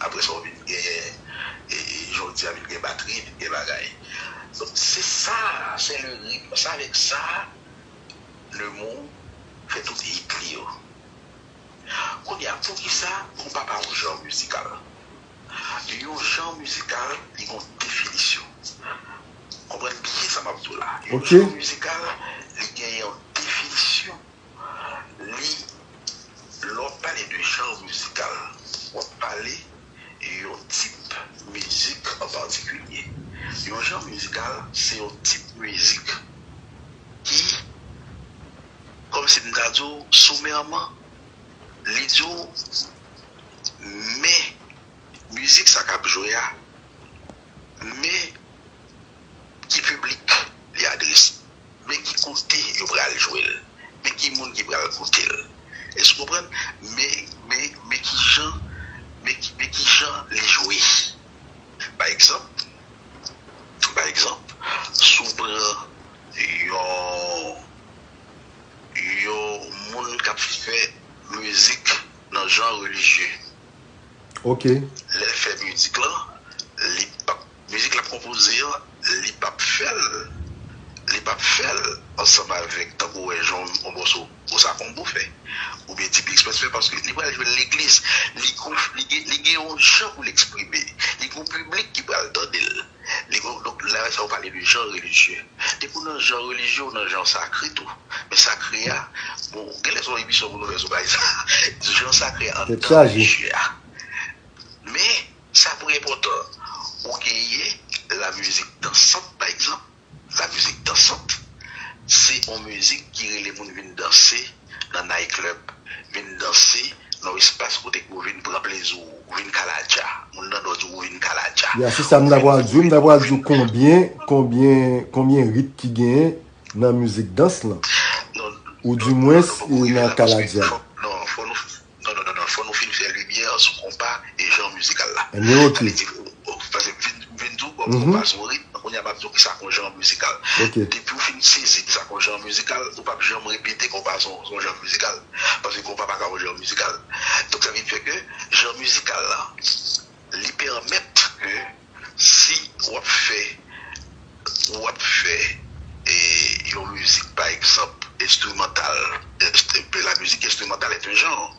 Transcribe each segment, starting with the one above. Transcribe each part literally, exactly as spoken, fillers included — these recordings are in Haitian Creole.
Apre sa, w vin gen, e, e, jodi a vin gen batri, vin gen bagay. Donk, se sa, se le ritm. Se avèk sa, Neumou fè tout hit li yo. Kounye a, poukisa konpa pa yon jan mizikal? Yon jan mizikal, li gen yon definisyon. Konprann byen sa m ap di w la. Yon jan mizikal, li gen yon definisyon. Li, lè w ap pale de jan mizikal, w ap pale yon tip mizik an patikilye. Yon jan mizikal, se yon tip mizik ki, kòmsi m ta di w, somèman, li di w, men mizik sa k ap jwe a, men ki piblik li adrese, men ki kote yo pral jwe l, men ki moun ki pral koute l. Èske w konprann? Men, men, men ki jan, men ki, men ki jan li jwe. Pa egzanp, pa egzanp, si w pran yon, yon moun k ap fè mizik nan jan relijye, Ok. Lè l fè mizik lan, li p ap, mizik l ap konpoze an, li p ap fè l, li p ap fè l ansanm avèk, tankou w wè jan yon mòso Bossa Combo fè, oubyen Tipi Express fè, paske li pral jwe l legliz. Li gon, li gen, li gen yon jan pou l eksprime. Li gon piblik ki pral tande l. Li gon, donk, la sa w pale de jan relijye. Depi w nan jan relijye, w nan jan sakre tou. Men sakre a, bon, genlè se yon emisyon pou nou fè sou bagay sa. Jan sakre a anndan relijye a. Men, sa pou enpòtan, ou genyen lamizik dansant, pa egzanp. Lamizik dansant, se yon mizik ki rele moun vin danse nan night club, vin danse nan yon espas kote ke w vin pran plezi w, ou vin kaladja. Moun nan dò di w vin kaladja. Ya, se sa m ta pral di w. M ta pral di w konbyen, konbyen, konbyen rit ki genyen nan mizik dans lan. Ou dimwens, e nan kaladja. Non, fò nou, non, non, non, non, fò nou fin fè limyè sou konpa e jan mizikal la. Ebyen, ok. Sa vle di, paske m fin, m fin di w, konpa se yon ritm, kounye a m ap di w kisa k yon jan mizikal. Depi w fin sezi kisa k yon jan mizikal, ou p ap janm repete konpa se yon, se yon jan mizikal. Paske konpa pa ka yon jan mizikal. Donk, sa vin fè ke jan mizikal la, li pèmèt ke si w ap fè, w ap fè, e, yon mizik, pa egzanp, enstrimantal, enstri-, la musique instrumentale est un genre,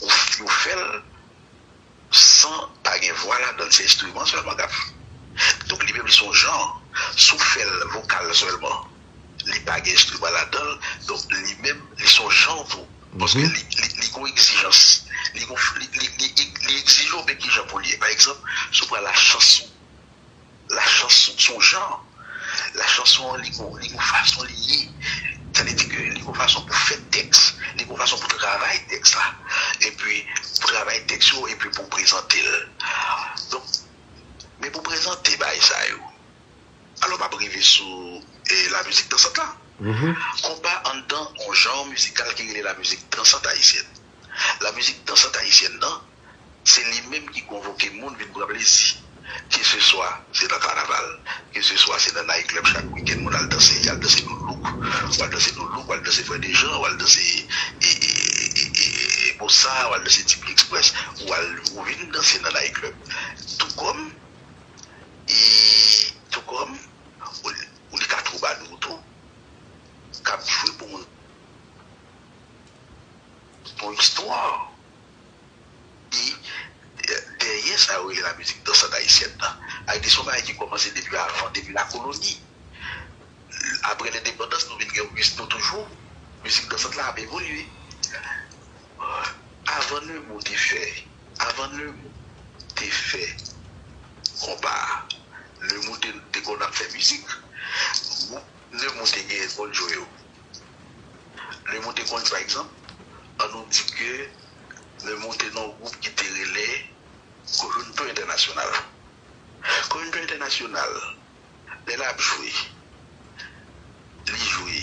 ou, ou fè l san pa gen vwa ladan l, se enstriman sèlman k ap. Donk, li menm, li se yon jan. Si w fè l vokal sèlman, li pa gen enstriman ladan l, donk, li menm, li se yon jan tou. Paske li, li, li gon egzijans. Li gon, li, li, li, li egzije w men ki jan pou l ye. Pa egzanp, si w pran lachanson. Lachanson, se yon jan. Lachanson an, li gon, li gon fason li ye. Sa vle di ke li gon fason pou fè tèks, li gon fason pou travay tèks la. Epi, pou travay tèks yo, epi pou prezante l. Donk, men pou prezante bagay sa yo, alò, m ap rive sou, e, lamizik dansant la. Konpa anndan yon jan mizikal ki rele lamizik dansant ayisyèn. Lamizik dansant ayisyèn nan, se li menm ki konvoke moun vin pran plezi. Keseswa se nan kanaval, keseswa se nan night club chak wikenn, moun al danse, y al danse loulouk, w al danse loulouk, w al danse frè Dejan, w al danse, e, e, e, e, e, bossa, w al danse Tipi Express, w al, ou vin danse nan night club. Tou kòm, e, tou kòm, ou, ou li ka twoubadou tou, k ap jwe pou moun. Yon istwa. E, dèyè sa yo rele lamizik dansant ayisyèn nan. Ayiti se yon bagay ki kòmanse depi avan, depi lakoloni. Apre lendepandans, nou vin gen mizik nou toujou. Mizik dansant la ap evolye. Avan Neumou te fè, avan Neumou te fè konpa a, Neumou te, te konn ap fè mizik. Gwoup Neumou te genyen Bon Joe yo. Neumou te konn, pa egzanp, ann nou di ke Neumou te nan yon gwoup ki te rele Conjunto Internacional. Conjunto Internacional, lè l ap jwe, li jwe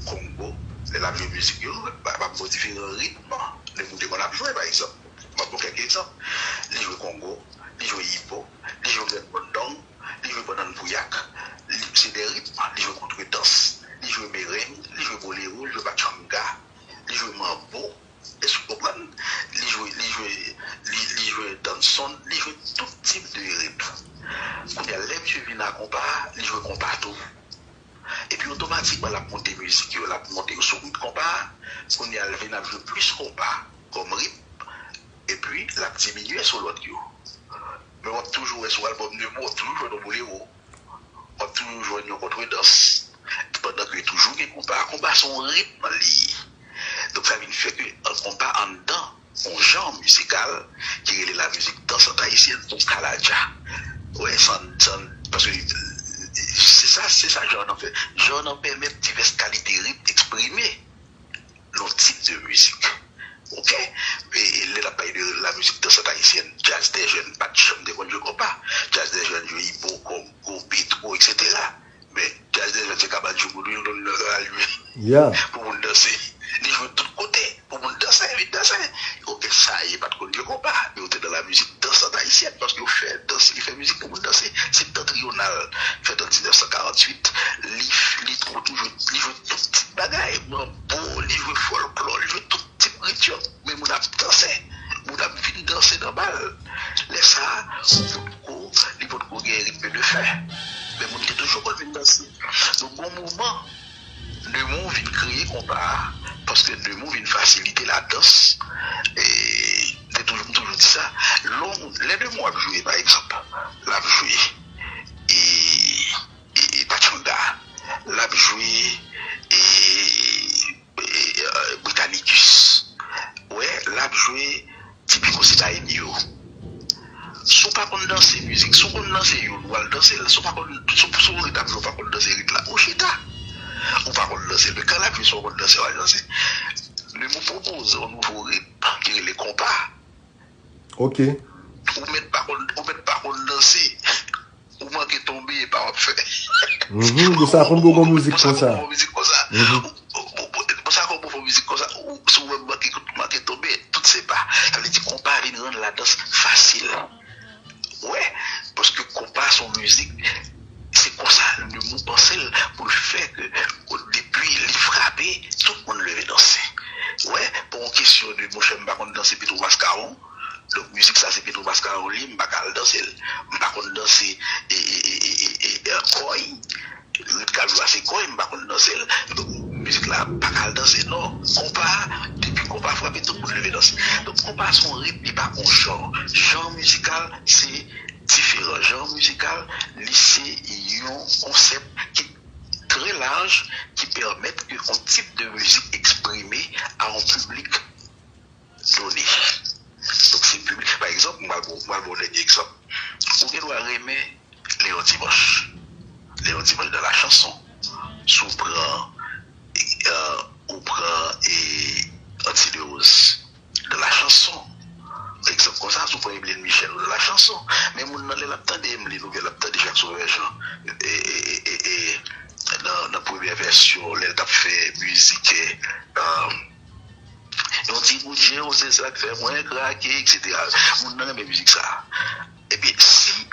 kongo, lè l ap jwe mizik yo, m ap ba w diferan ritm Neumou te konn ap jwe, pa egzanp. M ap ba w kèk egzanp. Li jwe kongo, li jwe ipo, li jwe grenn bondong, li jwe bannann pouyak, li, se de ritm, li jwe kontredans, li jwe mereng, li jwe bolero, li jwe pachanga, li jwe manbo, èske w konprann? Li jwe, li jwe, li, li jwe danson, Kounye a l vin ap jwe plis konpa kòm ritm, epi l ap diminye sou lòt yo. Men w ap toujou wè sou albòm Nemo, w ap toujou jwenn yon bolero, w ap toujou jwenn yon kontredans, pandan ke toujou gen konpa. Konpa se yon ritm li ye. Donk, sa vin fè ke, an, konpa anndan yon jan mizikal ki rele la musique dansante haïtienne ou kaladja. Wè, san, san, paske se sa, se sa jan an fè. Jan an pèmèt divès kalite ritm eksprime yon tip de mizik. Oke? E, e lè n ap pale de la musique dansante haïtienne, Djaz dè Jèn pa t janm te konn jwe konpa. Djaz dè Jèn jwe ibo, kongo, petwo, etsetera. Men, Djaz dè Jèn se kabann choukout wi, l konn nan kay li. Yeah. Pou moun danse. Li jwe tout kote. Pou moun danse, vin danse. Oke, sa ye, pa t konn jwe konpa. Men yo te nan la musique dansante haïtienne, paske yo fè dans, li fè mizik pou moun danse. Septentrional, fèt an diznèf san karanntuit, li, li tou, tou jwe, li jwe tout tip bagay. Manbo, li jwe fòlklò, li jwe tout tip ritm. Men moun ap danse. Moun ap vin danse nan bal. Lè sa a, ou potko, li potko gen ritm de fè. Men moun te toujou konn vin danse. Donk, gon moman, Neumou vin kreye konpa a, paske Neumou vin fasilite ladans. E, m te toujou, m toujou di sa. Lè yon moun, lè Neumou ap jwe, pa egzanp, l ap jwe, e, e, e patchanga, l ap jwe, e, e, e, Britannicus. Wè, l ap jwe Tipico Citadino. Si w pa konn danse mizik, si w konn danse youn, w al danse l. Si w pa konn, si w, si w rit ap jwe, w pa konn danse rit la, ou chita. Ou pa konn danse l. Men kan l ap jwe, si w konn danse, w al danse. Neumou pwopoze yon nouvo ritm ki rele konpa. Ok. Ou mèt pa konn, ou mèt pa konn danse. Ou manke tonbe, e pa w ap fè. Mhm, pou sa konn bon bon mizik konsa. Pou sa konn bon bon mizik konsa. Mhm. Ou, ou, ou, pou sa konn bon bon mizik konsa. Ou, si w wè m manke, manke tonbe, tout se pa. Sa vle di konpa vin rann ladans fasil. Wè, paske konpa se yon mizik, se konsa Neumou panse l pou l fè ke, depi li frape, tout moun leve danse. Wè, pa yon kesyon de, monchè, m pa konn danse Petro Mascaron. Donk, mizik sa se Petro Mascaron li, m pa ka al danse l. M pa konn danse, e, e, e, e, e, e, kòy. Rit k ap jwe a se kòy, m pa konn danse l. Donk, mizik la pa ka al danse, non. Konpa, depi konpa frape, tout moun leve danse. Donk, konpa se yon ritm, li pa yon jan. Jan mizikal, se diferan. Jan mizikal, li se yon konsèp ki trè laj, ki pèmèt ke yon tip de mizik eksprime a yon piblik done. Donk, se piblik, pa egzanp, m pral ba w, m pral ba w dènye egzanp. Ou gen dwa renmen Léon Dimanche. Léon Dimanche dans la chanson. Si w pran, e, ou pran, e, Anti Neuroz dans la chanson. Egzanp konsa, si w pran Emeline Michel dans la chanson. Men moun nan, lè l ap tande Emeline oubyen l ap tande Jacques Sauveur Jean, e, e, e, e, nan, nan premyè vèsyon, lè l t ap fè mizik, e, Yon ti bout je w, se sa k fè mwen krake, etsetera. Moun nan renmen mizik sa a. Ebyen, si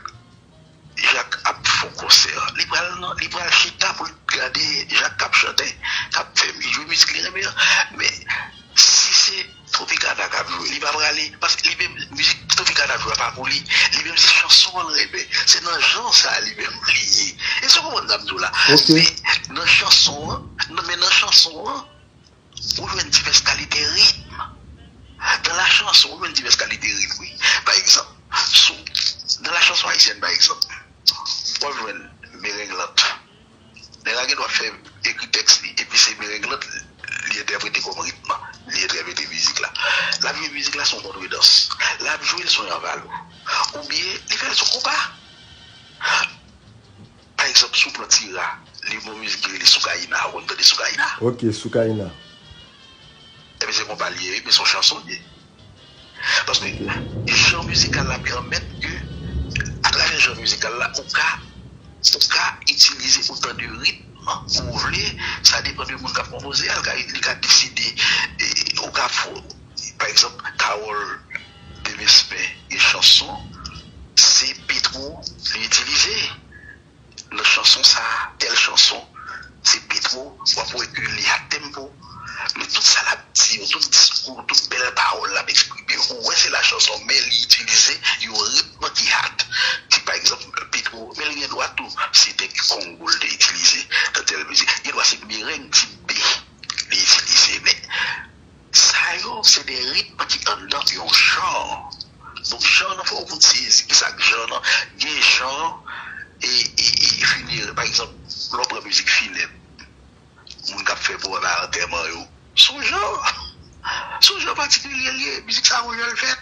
Jacques ap fè yon konsè, li pral nan, li pral chita pou l gade Jacques k ap chante, k ap fè, jwe mizik li renmen an. Men, si se Tropicana k ap jwe, li pa prale, paske li menm, mizik Tropicana ap jwe a pa pou li. Li menm, se chanson an l renmen. Se nan jan sa a li menm li ye. Èske w konprann sa m di w la? Ok. Men nan chanson an, nan, men nan chanson an, ou jwenn divès kalite ritm. Dans la chanson, ou jwenn divès kalite ritm, wi. Pa egzanp, sou, dans la chanson haïtienne, pa egzanp, w ap jwenn merenglant. Nèg la gen dwa fè, ekri tèks li, epi se merenglant li entèprete kòm ritm, li entèprete mizik la. L ap jwe mizik la sou kontredans. L ap jwe l sou yon avalo. Oubyen, li fè l sou konpa. Pa egzanp, si w pran Tira, li gen yon mizik ki rele Soukayina, ou konn tande Soukayina? Ok, Soukayina. Ebyen, se konpa li ye, wi, men se yon chanson li ye. Paske jan mizikal la pèmèt ke, atravè jan mizikal la, ou ka, ou ka itilize otan de ritm ke w vle, sa depann de moun k ap konpoze a, li ka, li ka deside, e, ou ka fè, pa egzanp, Carole Demesmin gen chanson, se Petro li itilize. Nan chanson sa a, tèl chanson, se Petro, w ap wè ke li a tempo, men tout sa l ap di yo, tout diskou, tout bèl pawòl l ap eksprime, ou wè se la chanson, men li itilize yon ritm ki hot. Ti pa egzanp, Petro, men li gen dwa tou site kongo l te itilize nan tèl mizik. Gen dwa se mereng tip B li itilize, men Se de ritm ki anndan yon jan. Donk, jan nan fò w konn sezi ki sa k jan nan. Gen jan e, e, e finere, pa egzanp, lè w pran mizik finèb, moun k ap fè pwograma antèman yo, se yon jan. Se yon jan patikilye l ye. Mizik sa, yon jan l fèt.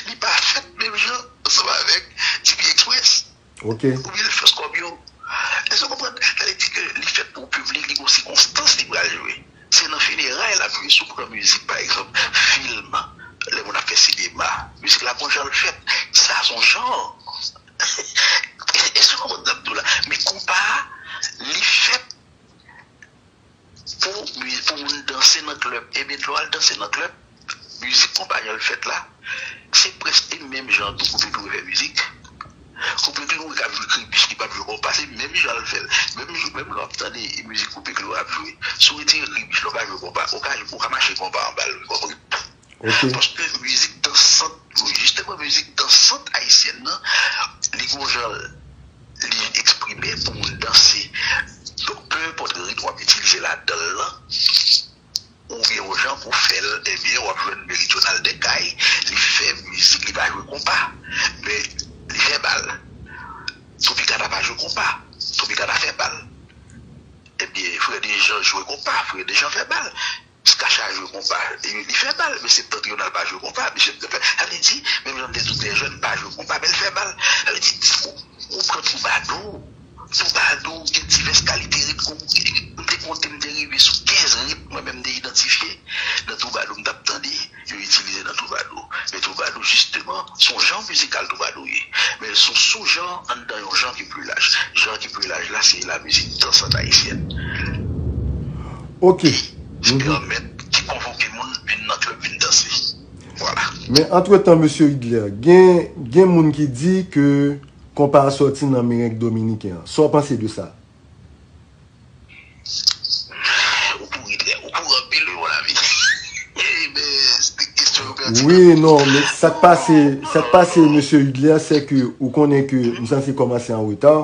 Li pa fèt menm jan ansanm avèk T P Express. Oubyen l fè Scorpion. Èske w konprann? Sa vle di ke li fèt pou piblik, li gon sikonstans li pral jwe. Se nan fineray l ap jwe. Si w pran mizik, pa egzanp, fim, lè moun ap fè sinema, mizik la gon jan l fèt. Sa se yon jan. Èske w konprann sa m di w la? Men konpa a, li fèt pou, pou moun danse nan klèb. Ebyen, lè w al danse nan klèb, mizik konpa jan l fèt la, se prèske menm jan tou koupe klou fè mizik. Koupe klou, wi, k ap jwe kribich, li p ap jwe konpa, se menm jan l fè l. Menm, menm lè w ap tande mizik koupe klou ap jwe, si w retire kribich la, ou ka jwe konpa, ou ka, ou ka mache konpa anba l, wi, kòm ritm. Paske mizik dansant, jisteman, mizik dansant ayisyèn nan, li gon jan li eksprime pou moun danse. Donk, pe enpòt ritm w ap itilize ladan l lan, oubyen yon jan pou fè l, ebyen, w ap jwenn Meridyonal Dèkay, li fè mizik, li pa jwe konpa. Men, li fè bal. Tropicana pa jwe konpa. Tropicana fè bal. Ebyen, Frè Dejan jwe konpa, Frè Dejan fè bal. Skacha jwe konpa, e li fè bal, men Septentrional pa jwe konpa, misye fè. Sa vle di, menm jan m te di w trè jèn pa jwe konpa, men l fè bal. Sa vle di, ou, ou pran twoubadou, twoubadou, gen divès kalite ritm. M te konte, m te rive sou kenz ritm, mwen menm, m te idantifye nan twoubadou m t ap tande, yo itilize nan twoubadou. Men twoubadou, jisteman, se yon jan mizikal twoubadou ye. Men se yon soujan anndan yon jan ki pli laj. Jan ki pli laj la, se la mizik dansant ayisyèn. Ok. Ki pèmèt, ki konvoke moun vin nan klèb vin danse. Vwala. Men antretan, mesye Idler, gen, gen moun ki di ke konpa a sòti nan mereng dominiken an. Sa w panse de sa? Ou kouri trè, ou kouri anpil, wi, mon ami. Ebyen, se kesyon yo pèdi. Wi, non, men sa k pase, sa k pase, mesye Idler, se ke ou konnen ke m sanse kòmanse an reta.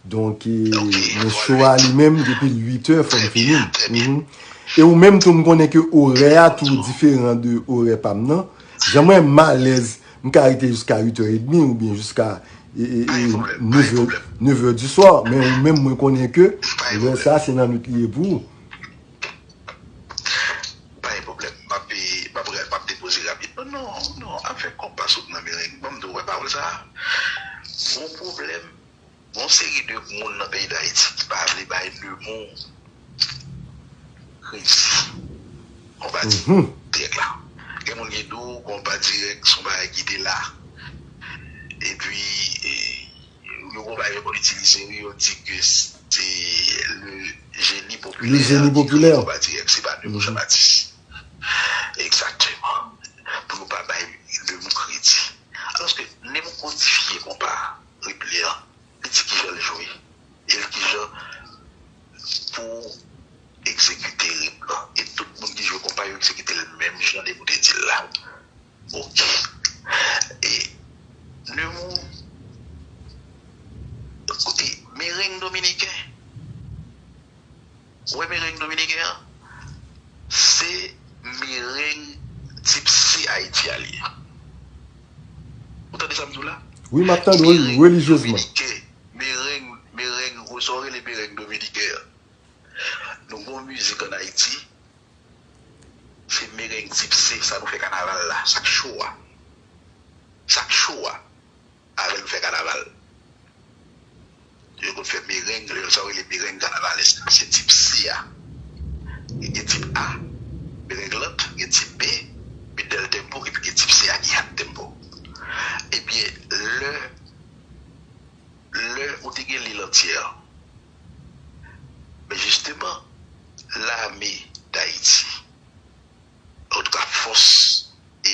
Donk, e, men show a li menm, depi uit è, fò m fini. E ou menm tou, m konnen ke orè a tou diferan de orè pa m nan. Jan mwen m alèz, m ka rete jiska uit è edmi oubyen jiska e, e, e, nèf è, nèf è di swa. Men ou menm, mwen konnen ke lè sa, se nan nwit li ye pou ou. Pa gen pwoblèm. M ap, m ap, m ap depoze rapidman. Non, non, afè konpa sot nan mereng. Ban m di w, wè pawòl sa a. Gon pwoblèm. Gon seri de moun nan peyi Dayiti ki pa vle bay Nemours kredi. Konpa dirèk la. Gen moun ki di w konpa dirèk se yon bagay ki te la. Epi, e, yo gon bagay yo konn itilize, wi, yo di ke se le génie populaire. Le génie populaire. Konpa dirèk, se pa Nemours Jean Baptiste. Egzakteman. Pou yo pa bay Nemours kredi. Alòske Nemours kodifye konpa, ritm li an. Li di kijan l jwe. E l kijan pou egzekite ritm lan. E tout moun ki jwe konpa yo egzekite l menm jan depi w te di l la. Ok. E Nemours, koute, mereng dominiken. Ou wè mereng dominiken an? Se mereng tip C Ayiti a li ye. Ou tande sa m di w la? Wi, m ap tande w, wi, relijyezman. Mereng, mereng, sa w rele mereng dominiken an. Nou gon mizik ann Ayiti, se mereng tip C, sa nou fè kanaval la, sa k cho a. Sa k cho a, avè l nou fè kanaval. Yo konn fè mereng, sa yo rele mereng kanavalès, se tip C a. Gen tip A, mereng lant, gen tip B, middle tempo, epi gen tip C a ki high tempo. Ebyen, lè, lè ou te gen lil antyè, men jisteman, lame Dayiti, antouka fòs, e,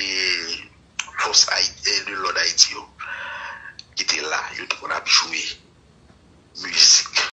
fòs Ayi-, e, de lòd Ayiti yo,